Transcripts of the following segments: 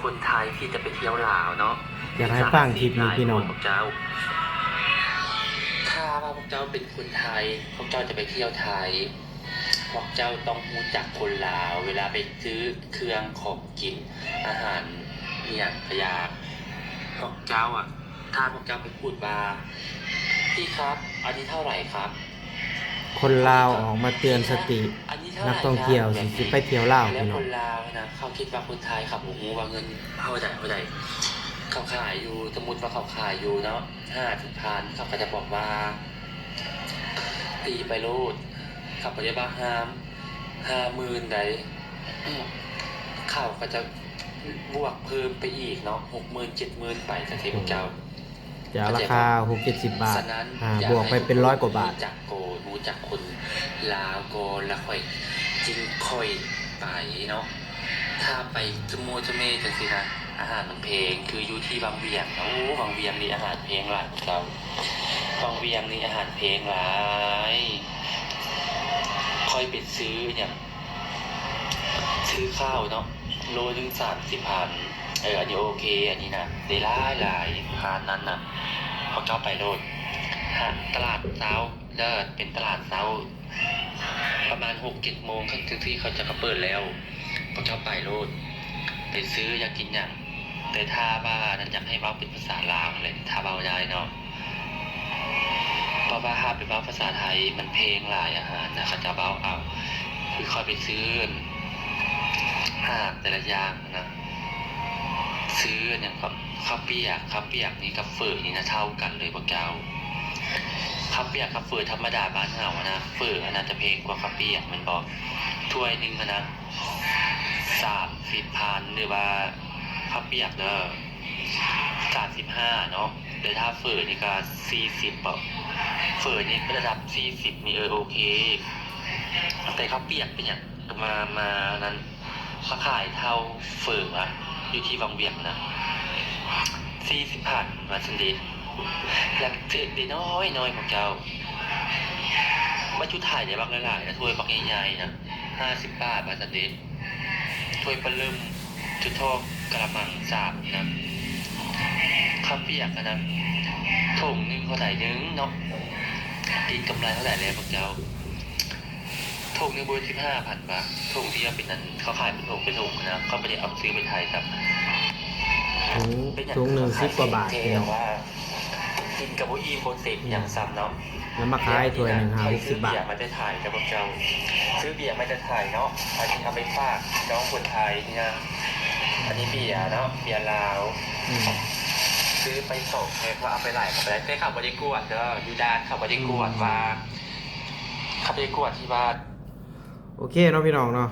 ຄົນໄທທີ່ຈະໄປທ່ຽວລາວເນາະ ຢາກໃຫ້ຟັງຄລິບນີ້ພີ່ນ້ອງ ພວກເຈົ້າ ຖ້າວ່າພວກເຈົ້າເປັນຄົນໄທ ພວກເຈົ້າຈະໄປທ່ຽວໄທ ພວກເຈົ້າຕ້ອງຮູ້ຈັກຄົນລາວ ເວລາໄປຊື້ເຄື່ອງຂອງກິນ ອາຫານ ອີ່ຫຍັງກະຢ່າ ພວກເຈົ້າອະ ຖ້າພວກເຈົ້າໄປພູດວ່າ ພີ່ຄັບ ອັນນີ້ເທົ່າໄຫຼຄັບ? ຄົນລາວອອກມາເຕືອນສະຕິນັກທ່ອງທ່ຽວທີ່ຊິໄປທ່ຽວລາວ ແລ້ວຄົນລາວນະ ເຂົາຄິດວ່າຄົນໄທ ເຂົາບໍ່ຮູ້ວ່າເງິນເທົ່າໃດເທົ່າໃດ ເຂົາຂາຍຢູ່ ສົມມຸດວ່າເຂົາຂາຍຢູ່ເນາະ ຫ້າສິບພັນ ເຂົາກະຈະບອກວ່າ ຕີໄປໂລດ ເຂົາກະຈະວ່າຫ້າ ຫ້າໝື່ນໃດ ເຂົາກະຈະບວກເພີ່ມໄປອີກເນາະ ຫົກໝື່ນ ເຈັດໝື່ນ ໄປຈັ່ງຊີ້ພວກເຈົ້າ ຈາກລາຄາຫົກເຈັດສິບບາດ ອ່າ ບວກໄປເປັນຮ້ອຍກວ່າບາດ ຮູ້ຈັກໂກນ ຮູ້ຈັກຄົນລາວກ່ອນ ແລ້ວຄ່ອຍ ຈຶ່ງຄ່ອຍໄປເນາະ ຖ້າໄປຈະໂມຈະເມຈັ່ງຊີ້ນະ ອາຫານມັນແພງ ຄືຢູ່ທີ່ວັງວຽງ ໂອ້ ວັງວຽງນີ້ອາຫານແພງຫຼາຍເຈົ້າ ວັງວຽງນີ້ອາຫານແພງຫຼາຍ ຂ້ອຍໄປຊື້ຫຍັງ ຊື້ເຂົ້າເນາະ ໂລໜຶ່ງສາມສິບພັນ ເອີ ອັນນີ້ໂອເຄ ອັນນີ້ນະ ໄດ້ຫຼາຍໆ ຮ້ານນັ້ນນະ ພວກເຈົ້າໄປໂລດ ຕະຫຼາດເຊົ້າ ເດີ ເປັນຕະຫຼາດເຊົ້າ ປະມານຫົກເຈັດໂມງ ຄັນຈັ່ງຊີ້ເຂົາເຈົ້າກະເປີດແລ້ວ ພວກເຈົ້າໄປໂລດ ໄປຊື້ຢາກກິນຫຍັງ ແຕ່ຖ້າວ່ານັ້ນ ຢາກໃຫ້ເວົ້າເປັນພາສາລາວຫັ້ນແຫຼະ ຖ້າເວົ້າໄດ້ເນາະ ເພາະວ່າຖ້າໄປເວົ້າພາສາໄທ ມັນແພງຫຼາຍ ອາຫານນະ ເຂົາເຈົ້າເວົ້າເອົາ ຄືຂ້ອຍໄປຊື້ ອາຫານແຕ່ລະຢ່າງນະ ຊື້ອັນຫຍັງ ເຂົ້າປຽກ ເຂົ້າປຽກນີ້ກັບເຝີນີ້ນະ ເທົ່າກັນເລີຍພວກເຈົ້າ ເຂົ້າປຽກກັບເຝີທຳມະດາບ້ານເຮົາຫັ້ນນະ ເຝີຫັ້ນນະຈະແພງກວ່າເຂົ້າປຽກແມ່ນບໍ່ ຖ້ວຍໜຶ່ງຫັ້ນນະ ສາມສິບພັນ ຫຼືວ່າເຂົ້າປຽກເດີ ສາມສິບຫ້າເນາະ ແຕ່ຖ້າເຝີນີ້ກະສີ່ສິບເບາະ ເຝີນີ້ລະດັບສີ່ສິບນີ້ ເອີ ໂອເຄ ແຕ່ເຂົ້າປຽກເປັນຫຍັງ ກະມາ ມານັ້ນ ມາຂາຍເທົ່າເຝີວະ ຢູ່ທີ່ວັງວຽງນະ ສີ່ສິບພັນວ່າຊັ້ນເດ ແລ້ວເສດໄດ້ນ້ອຍໆ ພວກເຈົ້າ ບັດຢູ່ໄທໄດ້ບັກຫຼາຍໆ ນະ ຖ້ວຍບັກໃຫຍ່ໆ ນະ ຫ້າສິບບາດວ່າຊັ້ນເດ ຖ້ວຍປະເລີ່ມ ຈຸດທອກ ກະລະມັງສາມນະ ເຂົ້າປຽກຫັ້ນນະ ຖົງໜຶ່ງເທົ່າໃດໜຶ່ງເນາະ ກິນກຳໄລເທົ່າໃດແລ້ວພວກເຈົ້າ ຖົງໜຶ່ງບໍ່ເປັນສິບຫ້າພັນບາດ ຖົງທີ່ວ່າເປັນອັນ ເຂົາຂາຍເປັນຖົງເປັນຖົງນະ ເຂົາບໍ່ໄດ້ເອົາຊື້ໄປໄທຊ້ຳ ໂອ້ ຖົງໜຶ່ງສິບກວ່າບາດ ເອີ ກິນກະບໍ່ອີ່ມບໍ່ເຕັມຫຍັງຊ້ຳເນາະ ແລ້ວມາຂາຍຖ້ວຍໜຶ່ງຫ້າຫົກສິບບາດ ຊື້ເບຍມາແຕ່ໄທເດີພວກເຈົ້າ ຊື້ເບຍມາແຕ່ໄທເນາະ ອັນນີ້ເອົາໄປຝາກນ້ອງຄົນໄທນີ້ນະ ອັນນີ້ເບຍເນາະ ເບຍລາວ ຊື້ໄປສອງແພັກ ວ່າເອົາໄປຫຼາຍກະບໍ່ໄດ້ ແຕ່ເຂົາບໍ່ໄດ້ກວດເດີ ຢູ່ດ່ານເຂົາບໍ່ໄດ້ກວດວ່າ ເຂົາບໍ່ໄດ້ກວດທີ່ວ່າ ໂອເຄເນາະພີ່ນ້ອງເນາະ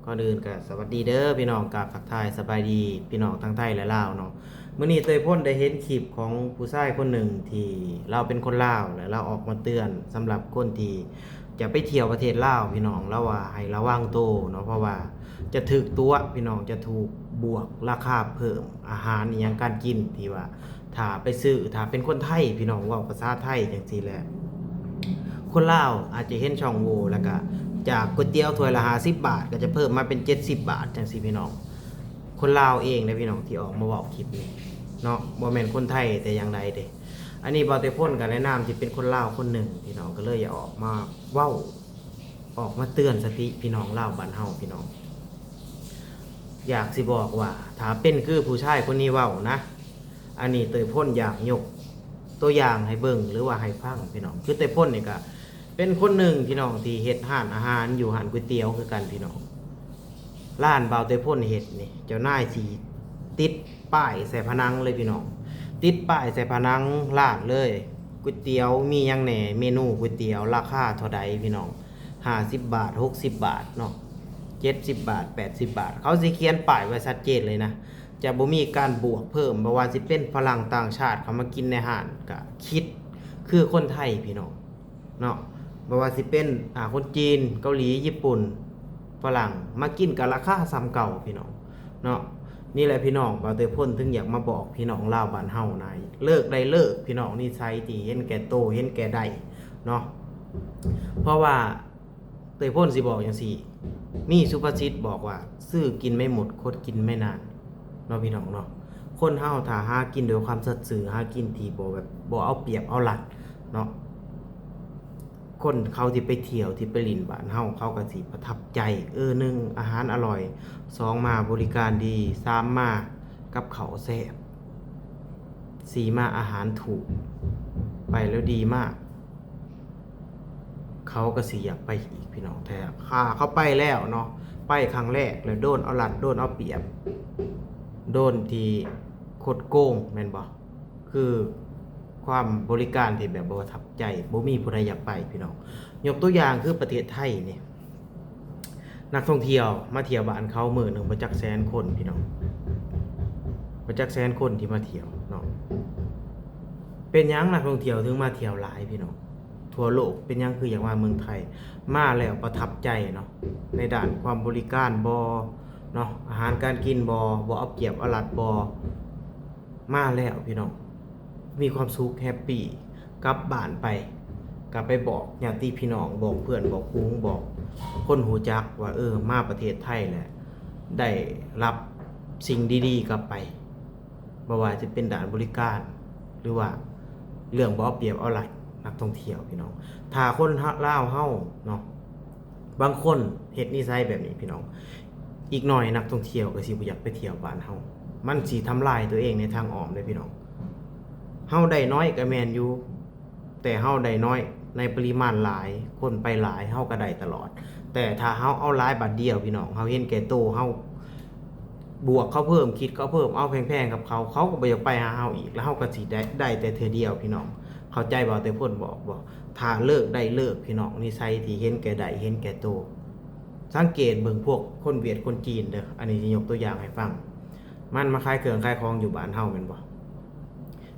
ກ່ອນອື່ນກະສະຫວັດດີເດີພີ່ນ້ອງ ກາບທັກທາຍສະບາຍດີພີ່ນ້ອງທັງໄທ ແລະ ລາວເນາະ ມື້ນີ້ເຕີຍພົນໄດ້ເຫັນຄລິບຂອງຜູ້ຊາຍຄົນໜຶ່ງ ທີ່ລາວເປັນຄົນລາວ ແລະ ລາວອອກມາເຕືອນສຳລັບຄົນທີ່ຈະໄປທ່ຽວປະເທດລາວພີ່ນ້ອງ ລາວວ່າໃຫ້ລະວັງໂຕເນາະ ເພາະວ່າຈະຖືກຕົວະພີ່ນ້ອງ ຈະຖືກບວກລາຄາເພີ່ມ ອາຫານອີ່ຫຍັງການກິນ ທີ່ວ່າ ຖ້າໄປຊື້ ຖ້າເປັນຄົນໄທພີ່ນ້ອງ ເວົ້າພາສາໄທຈັ່ງຊີ້ແຫຼະ ຄົນລາວອາດຈະເຫັນຊ່ອງໂຫວ່ ແລ້ວກະຈາກກ໋ວຍຕຽວຖ້ວຍລະຫ້າສິບບາດ ກະຈະເພີ່ມມາເປັນເຈັດສິບບາດຈັ່ງຊີ້ພີ່ນ້ອງ ຄົນລາວເອງເດ້ພີ່ນ້ອງ ທີ່ອອກມາເວົ້າຄລິບນີ້ເນາະ ບໍ່ແມ່ນຄົນໄທແຕ່ຢ່າງໃດເດ້ ອັນນີ້ບ່າວເຕຍພົນກະໃນນາມທີ່ເປັນຄົນລາວຄົນໜຶ່ງພີ່ນ້ອງ ກະເລີຍຢາກອອກມາເວົ້າ ອອກມາເຕືອນສະຕິພີ່ນ້ອງລາວບ້ານເຮົາພີ່ນ້ອງ ຢາກຊິບອກວ່າ ຖ້າເປັນຄືຜູ້ຊາຍຄົນນີ້ເວົ້ານະ ອັນນີ້ເຕີຍພົນຢາກຍົກຕົວຢ່າງໃຫ້ເບິ່ງ ຫຼືວ່າໃຫ້ຟັງພີ່ນ້ອງ ຄືເຕີຍພົນນີ້ກະເປັນຄົນໜຶ່ງພີ່ນ້ອງ ທີ່ເຮັດຮ້ານອາຫານ ຢູ່ຮ້ານກ໋ວຍຕຽວຄືກັນພີ່ນ້ອງ ຮ້ານບ່າວເຕີຍພົນເຮັດນີ້ ເຈົ້ານາຍຊິຕິດປ້າຍໃສ່ຜະໜັງເລີຍພີ່ນ້ອງ ຕິດປ້າຍໃສ່ຜະໜັງຮ້ານເລີຍ ກ໋ວຍຕຽວມີຫຍັງແດ່ ເມນູກ໋ວຍຕຽວລາຄາເທົ່າໃດພີ່ນ້ອງ ຫ້າສິບບາດ ຫົກສິບບາດເນາະ ເຈັດສິບບາດ ແປດສິບບາດ ເຂົາຊິຂຽນປ້າຍໄວ້ຊັດເຈນເລີຍນະ ຈະບໍ່ມີການບວກເພີ່ມ ບໍ່ວ່າຊິເປັນຝຣັ່ງຕ່າງຊາດເຂົ້າມາກິນໃນຮ້ານ ກະຄິດຄືຄົນໄທພີ່ນ້ອງເນາະ ບໍ່ວ່າຊິເປັນ ອາ ຄົນຈີນ ເກົາຫຼີ ຍີ່ປຸ່ນ ຝຣັ່ງ ມາກິນກະລາຄາສ່ຳເກົ່າພີ່ນ້ອງເນາະ ນີ້ແຫຼະພີ່ນ້ອງ ບ່າວເຕີຍພົນເຖິງຢາກມາບອກພີ່ນ້ອງລາວບ້ານເຮົານະ ເລີກໄດ້ເລີກພີ່ນ້ອງ ນິໄສທີ່ເຫັນແກ່ໂຕ ເຫັນແກ່ໄດ້ເນາະ ເພາະວ່າ ເຕີຍພົນຊິບອກຈັ່ງຊີ້ ມີສຸພາສິດບອກວ່າ ຊື້ກິນໄມ່ໝົດ ຄົດກິນໄມ່ນານ ເນາະພີ່ນ້ອງເນາະ. ຄົນເຮົາຖ້າຫາກິນດ້ວຍຄວາມສັດຊື່ ຫາກິນທີ່ບໍ່ແບບ ບໍ່ເອົາປຽບເອົາລັດເນາະ ຄົນເຂົາທີ່ໄປທ່ຽວ ທີ່ໄປຫຼິ້ນບ້ານເຮົາ ເຂົາກໍຊິປະທັບໃຈ. ເອີ ໜຶ່ງ ອາຫານອະຮ່ອຍ, ສອງ ມາບໍລິການດີ, ສາມ ມາກັບເຂົ້າແຊບ, ສີ່ ມາອາຫານຖືກ, ໄປແລ້ວດີມາກ ເຂົາກໍຊິຢາກໄປອີກພີ່ນ້ອງ. ແຕ່ຖ້າເຂົາໄປແລ້ວເນາະ ໄປຄັ້ງແລກແລ້ວໂດນເອົາລັດ ໂດນເອົາປຽບ ໂດນທີ່ຄົດໂກງແມ່ນບໍ່? ຄືຄວາມບໍລິການທີ່ແບບບໍ່ປະທັບໃຈ ບໍ່ມີຜູ້ໃດຢາກໄປພີ່ນ້ອງ. ຍົກຕົວຢ່າງຄືປະເທດໄທນີ້ ນັກທ່ອງທ່ຽວມາທ່ຽວບ້ານເຂົາມື້ໜຶ່ງບໍ່ຈັກແສນຄົນພີ່ນ້ອງ ບໍ່ຈັກແສນຄົນທີ່ມາທ່ຽວເນາະ. ເປັນຫຍັງນັກທ່ອງທ່ຽວເຖິງມາທ່ຽວຫຼາຍພີ່ນ້ອງ? ທົ່ວໂລກເປັນຫຍັງຄືຢາກມາເມືອງໄທ? ມາແລ້ວປະທັບໃຈເນາະ ໃນດ້ານຄວາມບໍລິການບໍເນາະ ອາຫານການກິນບໍ ບໍ່ເອົາປຽບເອົາລັດບໍ ມາແລ້ວພີ່ນ້ອງ ມີຄວາມສຸກ ແຮັບປີ ກັບບ້ານໄປ ກໍໄປບອກຍາດຕິພີ່ນ້ອງ ບອກເພື່ອນ ບອກຝູງ ບອກຄົນຮູ້ຈັກວ່າ ເອີ ມາປະເທດໄທແລ້ວ ໄດ້ຮັບສິ່ງດີໆກັບໄປ ບໍ່ວ່າຈະເປັນດ້ານບໍລິການ ຫຼືວ່າເລື່ອງບໍ່ເອົາປຽບເອົາລັດນັກທ່ອງທ່ຽວພີ່ນ້ອງ. ຖ້າຄົນລາວເຮົາເນາະ ບາງຄົນເຮັດນິໄສແບບນີ້ພີ່ນ້ອງ ອີກໜ້ອຍນັກທ່ອງທ່ຽວກໍຊິບໍ່ຢາກໄປທ່ຽວບ້ານເຮົາ ມັນຊິທຳລາຍຕົວເອງໃນທາງອ້ອມເດ້ພີ່ນ້ອງ. ເຮົາໄດ້ໜ້ອຍກໍແມ່ນຢູ່ ແຕ່ເຮົາໄດ້ໜ້ອຍໃນປະລິມານຫຼາຍ ຄົນໄປຫຼາຍ ເຮົາກໍໄດ້ຕະຫຼອດ. ແຕ່ຖ້າເຮົາເອົາຫຼາຍບາດດຽວພີ່ນ້ອງ ເຮົາເຫັນແກ່ໂຕ ເຮົາບວກເຂົາເພີ່ມ ຄິດເຂົາເພີ່ມ ເອົາແພງໆກັບເຂົາ ເຂົາກໍບໍ່ຢາກໄປຫາເຮົາອີກ ແລ້ວເຮົາກໍຊິໄດ້ ໄດ້ແຕ່ເທື່ອດຽວພີ່ນ້ອງ ເຂົ້າໃຈເວົ້າແຕ່ພົນບອກບໍ່? ຖ້າເລີກໄດ້ເລີກພີ່ນ້ອງ ນິໄສທີ່ເຫັນແກ່ໄດ້ເຫັນແກ່ໂຕ ສັງເກດເບິ່ງພວກຄົນຫວຽດຄົນຈີນເດີ ອັນນີ້ຊິຍົກຕົວຢ່າງໃຫ້ຟັງ ມັນມາຂາຍເຄື່ອງຂາຍຂອງຢູ່ບ້ານເຮົາແມ່ນບໍ່?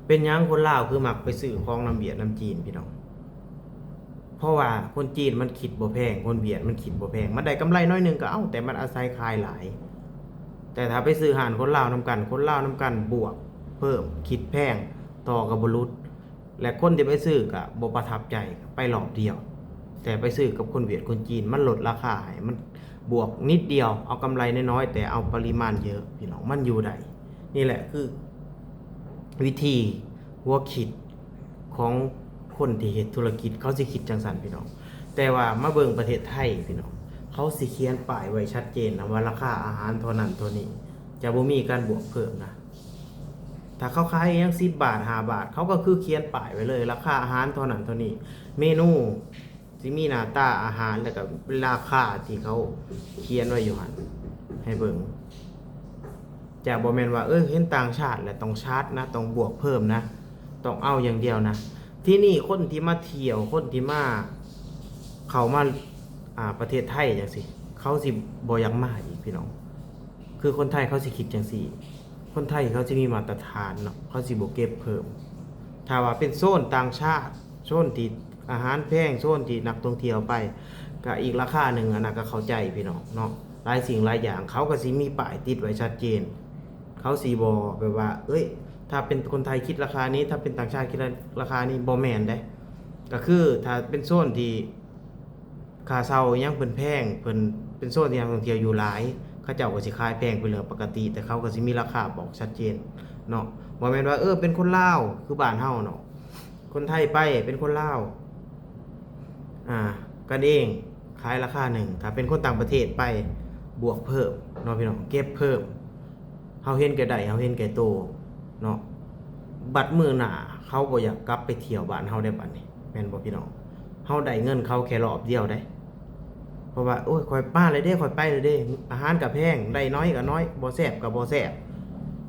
ເປັນຫຍັງຄົນລາວຄືມັກໄປຊື້ຂອງນຳຫວຽດນຳຈີນພີ່ນ້ອງ? ເພາະວ່າຄົນຈີນມັນຄິດບໍ່ແພງ ຄົນຫວຽດມັນຄິດບໍ່ແພງ ມັນໄດ້ກຳໄລໜ້ອຍໜຶ່ງກໍເອົາ ແຕ່ມັນອາໄສຂາຍຫຼາຍ. ແຕ່ຖ້າໄປຊື້ຮ້ານຄົນລາວນຳກັນ ຄົນລາວນຳກັນບວກເພີ່ມ ຄິດແພງ ຕໍ່ກໍບໍ່ຫຼຸດ. ແລະຄົນທີ່ໄປຊື້ກໍບໍ່ປະທັບໃຈ ໄປຮອບດຽວ. ແຕ່ໄປຊື້ກັບຄົນຫວຽດຄົນຈີນ ມັນລົດລາຄາໃຫ້ ມັນບວກນິດດຽວ ເອົາກຳໄລນ້ອຍໆ ແຕ່ເອົາປະລິມານເຍອະ ພີ່ນ້ອງ ມັນຢູ່ໄດ້. ນີ້ແຫຼະຄືວິທີຫົວຄິດຂອງຄົນທີ່ເຮັດທຸລະກິດ ເຂົາຊິຄິດຈັ່ງຊັ້ນພີ່ນ້ອງ. ແຕ່ວ່າມາເບິ່ງປະເທດໄທພີ່ນ້ອງ ເຂົາຊິຂຽນປ້າຍໄວ້ຊັດເຈນນະວ່າລາຄາອາຫານເທົ່ານັ້ນເທົ່ານີ້ ຈະບໍ່ມີການບວກເພີ່ມນະ. ຖ້າເຂົາຂາຍອີ່ຫຍັງສິບບາດ ຫ້າບາດ ເຂົາກໍຄືຂຽນປ້າຍໄວ້ເລີຍ ລາຄາອາຫານເທົ່ານັ້ນເທົ່ານີ້ ເມນູຊິມີໜ້າຕາອາຫານ ແລ້ວກໍລາຄາທີ່ເຂົາຂຽນໄວ້ຢູ່ຫັ້ນໃຫ້ເບິ່ງ. ຈະບໍ່ແມ່ນວ່າ ເອີ ເຫັນຕ່າງຊາດແລ້ວຕ້ອງຊາດນະ ຕ້ອງບວກເພີ່ມນະ ຕ້ອງເອົາຢ່າງດຽວນະ. ທີນີ້ຄົນທີ່ມາທ່ຽວ ຄົນທີ່ມາ ເຂົ້າມາ ອ່າ ປະເທດໄທຈັ່ງຊີ້ ເຂົາຊິບໍ່ຢາກມາອີກພີ່ນ້ອງ. ຄືຄົນໄທເຂົາຊິຄິດຈັ່ງຊີ້ ຄົນໄທເຂົາຊິມີມາດຕະຖານເນາະ ເຂົາຊິບໍ່ເກັບເພີ່ມ. ຖ້າວ່າເປັນໂຊນຕ່າງຊາດ ໂຊນທີ່ອາຫານແພງ ໂຊນທີ່ນັກທ່ອງທ່ຽວໄປ ກະອີກລາຄາໜຶ່ງ ອັນນັ້ນກະເຂົ້າໃຈພີ່ນ້ອງເນາະ. ຫຼາຍສິ່ງຫຼາຍຢ່າງ ເຂົາກະຊິມີປ້າຍຕິດໄວ້ຊັດເຈນ ເຂົາຊິບໍ່ແບບວ່າ ເອີຍ ຖ້າເປັນຄົນໄທຄິດລາຄານີ້ ຖ້າເປັນຕ່າງຊາດຄິດລາຄານີ້ ບໍ່ແມ່ນເດ້. ກະຄືຖ້າເປັນໂຊນທີ່ ຄ່າເຊົ່າອີ່ຫຍັງເພິ່ນແພງ ເພິ່ນເປັນໂຊນທີ່ນັກທ່ອງທ່ຽວຢູ່ຫຼາຍ ເຂົາເຈົ້າກໍຊິຂາຍແພງເປັນເລື່ອງປະກະຕິ ແຕ່ເຂົາກໍຊິມີລາຄາບອກຊັດເຈນເນາະ. ບໍ່ແມ່ນວ່າ ເອີ ເປັນຄົນລາວຄືບ້ານເຮົາເນາະ ຄົນໄທໄປເປັນຄົນລາວ ອ່າ ກັນເອງ ຂາຍລາຄາໜຶ່ງ ຖ້າເປັນຄົນຕ່າງປະເທດໄປ ບວກເພີ່ມເນາະພີ່ນ້ອງ ເກັບເພີ່ມ. ເຮົາເຫັນແກ່ໄດ້ ເຮົາເຫັນແກ່ໂຕເນາະ. ບັດມື້ໜ້າເຂົາບໍ່ຢາກກັບໄປທ່ຽວບ້ານເຮົາໄດ້ບັດນີ້ ແມ່ນບໍ່ພີ່ນ້ອງ? ເຮົາໄດ້ເງິນເຂົາແຄ່ຮອບດຽວເດ້ ເພາະວ່າ ໂອ້ຍ ຂ້ອຍມາແລ້ວເດ້ ຂ້ອຍໄປແລ້ວເດ້ ອາຫານກໍແພງ ໄດ້ໜ້ອຍກໍໜ້ອຍ ບໍ່ແຊບກໍບໍ່ແຊບ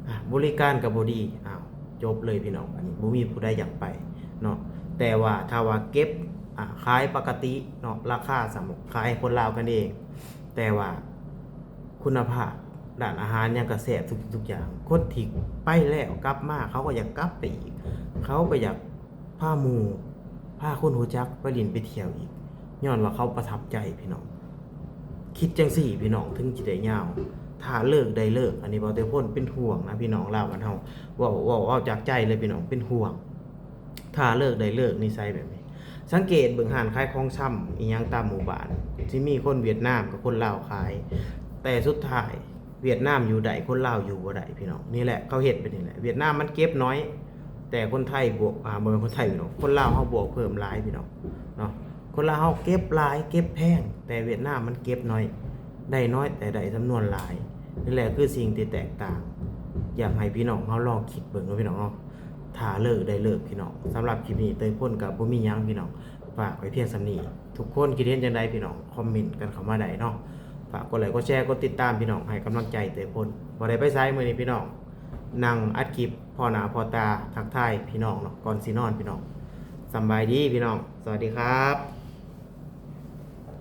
ອ່າ ບໍລິການກໍບໍ່ດີ ອ້າວ ຈົບເລີຍພີ່ນ້ອງ. ອັນນີ້ບໍ່ມີຜູ້ໃດຢາກໄປເນາະ. ແຕ່ວ່າຖ້າວ່າເກັບ ອ່າ ຂາຍປະກະຕິເນາະ ລາຄາສ່ຳຂາຍໃຫ້ຄົນລາວກັນເອງ ແຕ່ວ່າ ຄຸນນະພາບດ້ານອາຫານຫຍັງກໍແຊບທຸກສິ່ງທຸກຢ່າງ. ຄົນທີ່ໄປແລ້ວກັບມາ ເຂົາກໍຢາກກັບໄປອີກ ເຂົາກໍຢາກພາໝູ່ ພາຄົນຮູ້ຈັກໄປຫຼິ້ນໄປທ່ຽວອີກ ຍ້ອນວ່າເຂົາປະທັບໃຈພີ່ນ້ອງ. ຄິດຈັ່ງຊີ້ພີ່ນ້ອງ ເຖິງຊິໄດ້ຍາວ ຖ້າເລີກໄດ້ເລີກ. ອັນນີ້ເວົ້າແຕ່ພົນເປັນຫ່ວງນະພີ່ນ້ອງລາວບ້ານເຮົາ ເວົ້າ ເວົ້າ ເວົ້າຈາກໃຈເລີຍພີ່ນ້ອງ ເປັນຫ່ວງ. ຖ້າເລີກໄດ້ເລີກນິໄສແບບນີ້ ສັງເກດເບິ່ງຮ້ານຂາຍຂອງຊຳອີ່ຫຍັງຕາມໝູ່ບ້ານ ຊິມີຄົນຫວຽດນາມກັບຄົນລາວຂາຍ ແຕ່ສຸດທ້າຍ ຫວຽດນາມຢູ່ໄດ້ ຄົນລາວຢູ່ບໍ່ໄດ້ພີ່ນ້ອງ. ນີ້ແຫຼະ ເຂົາເຮັດແບບນີ້ແຫຼະ. ຫວຽດນາມມັນເກັບໜ້ອຍ ແຕ່ຄົນໄທບວກ ອ່າ ບໍ່ແມ່ນຄົນໄທພີ່ນ້ອງ ຄົນລາວເຮົາບວກເພີ່ມຫຼາຍພີ່ນ້ອງເນາະ. ຄົນລາວເຮົາເກັບຫຼາຍເກັບແພງ ແຕ່ຫວຽດນາມມັນເກັບໜ້ອຍ ໄດ້ໜ້ອຍແຕ່ໄດ້ຈຳນວນຫຼາຍ. ນີ້ແຫຼະຄືສິ່ງທີ່ແຕກຕ່າງ. ຢາກໃຫ້ພີ່ນ້ອງເຮົາລອງຄິດເບິ່ງເນາະພີ່ນ້ອງເນາະ. ຖ້າເລີກໄດ້ເລີກພີ່ນ້ອງ. ສຳລັບຄລິບນີ້ເຕີຍພົນກໍບໍ່ມີຫຍັງພີ່ນ້ອງ ຝາກໄວ້ພຽງສ່ຳນີ້. ທຸກຄົນຄິດເຫັນຈັ່ງໃດພີ່ນ້ອງ ຄອມເມັນກັນເຂົ້າມາໄດ້ເນາະ. ຝາກກົດໄລກ໌ ກົດແຊ ກົດຕິດຕາມພີ່ນ້ອງ ໃຫ້ກຳລັງໃຈເຕີຍພົນ. ບໍ່ໄດ້ໄປໃສມື້ນີ້ພີ່ນ້ອງ ນັ່ງອັດຄລິບພໍ້ໜ້າພໍ້ຕາ ທັກທາຍພີ່ນ້ອງເນາະ ກ່ອນຊິນອນພີ່ນ້ອງ. ສຳບາຍດີພີ່ນ້ອງ ສະຫວັດດີຄັບ.